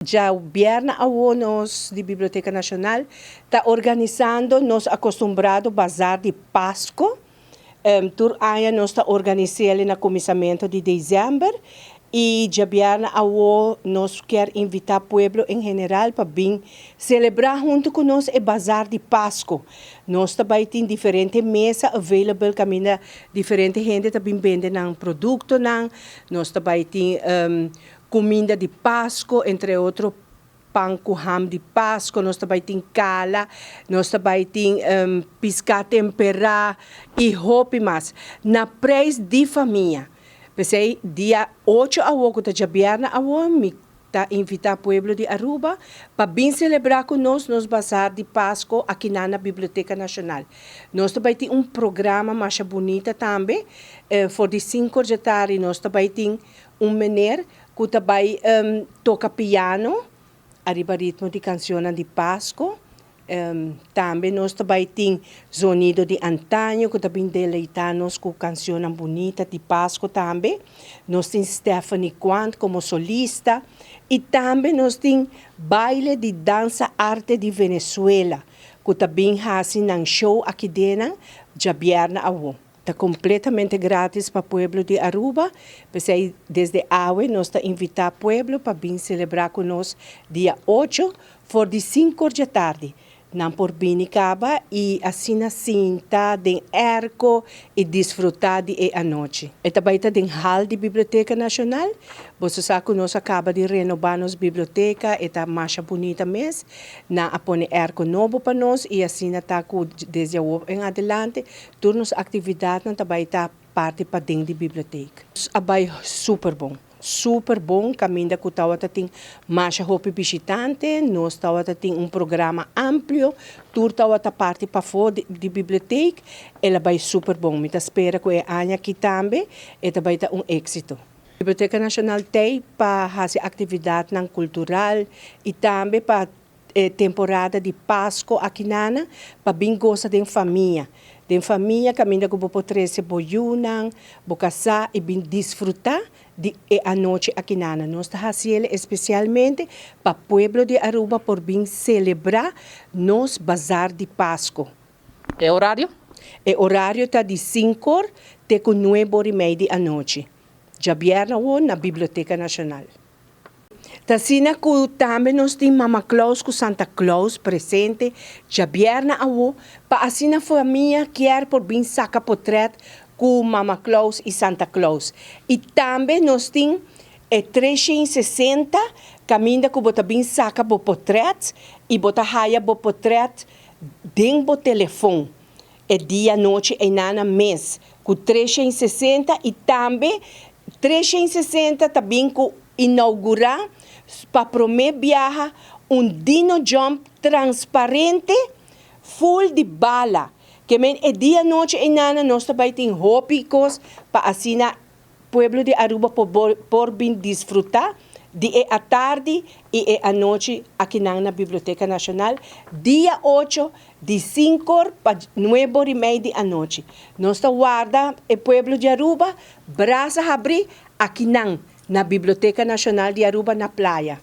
Djabièrnè awo nos di Biblioteca Nacional ta organisando nos acostumbrado Bazar di Pasco. Tur aña nos ta organis'el na cuminsamento di december y djabièrnè awo nos kier invita pueblo en general pa bin celebra hunto cu nos e Bazar di Pasco. Nos ta bay tin diferente mesa available caminda diferente hende ta bin bende nan productonan. Nos ta bay tin Cuminda di Pasco, entre otro pan cu ham di Pasco, nos ta bay tin cala, nos ta bay tin pisca tempera y hopi mas. Na prijs di famia. P'esey dia ocho awo cu ta djabièrnè awo mi ta invita pueblo di Aruba pa bin celebra cu nos nos bazar di Pasco akinan na Biblioteca Nacional. Nos ta bay tin un programa masha bunita tambe, for di cinco djatardi nos ta bay tin Un meneer cu ta bay toca piano ariba ritmo di cancionnan di Pasco. Tambe nos ta bay tin zonido di antaño cu ta bin deleita nos cu cancionnan bunita di Pasco tambe. Nos tin Stephanie Quant como solista y tambe nos tin baile di danza arte di Venezuela cu ta bin haci nan show aki denan djabièrnè awo. Ta completamente gratis pa pueblo di Aruba, p'esey desde awe nos ta invita pueblo pa bin celebra cu nos dia ocho for di cinco or dje tardi. Nan por bini caba y asina sinta den airco y disfruta di e anochi. E ta bay ta den hal di Biblioteca Nacional. Boso sa cu nos a caba di renoba nos biblioteca, e ta masha bunita mes. Nan a pone airco nobo pa nos y asina ta cu desde awor en adelante Tur nos actividadnan ta bay ta parti paden di biblioteek. A bay super bon, super bon caminda cu tawata tin masha hopi bishitante, nos tawata tin un programa amplio, tur tawata parti pafo di biblioteek, el a bay super bon. Mi ta spera cu e aña aki tambe e ta bay ta un exito. Biblioteca Nacional t'ey pa haci actividadnan cultural y tambe pa E temporada di Pasco akinana pa bin gosa den famia. Den famia kaminda ku bo por trese bo yunan, bo kasá i bin disfrutá di e anochi akinana. Nos ta hasi el espesialmente pa pueblo di Aruba por bin selebrá nos bazar di Pasco. E orario? E orario ta di sinkor te ku nuebor i mei di anochi, djabièrnè awor na Biblioteca Nacional. Ta asina ku tambe nos tin Mama Claus ku Santa Claus presente djabièrnè awo pa asina famia kier por bin saka potrèt ku Mama Claus i Santa Claus. I tambe nos tin e 360 kaminda ku bo ta bin saka bo potrèt i bo ta haya bo potrèt den bo telefon e dia nochi einana mes ku 360 i tambe 360 ta bin ku inaugurá pa promé biaha un dino jump transparente ful di bala. Ke men e dia nochi einana nos ta bai tin hopi kos pa asina pueblo di Aruba por por bin disfrutá di e atardi i e anochi akinan na Biblioteca Nacional dia ocho di sinkor pa nuebor i mei di anochi. Nos ta warda e pueblo di Aruba brasa habrí akinan na Biblioteca Nacional di Aruba na Playa.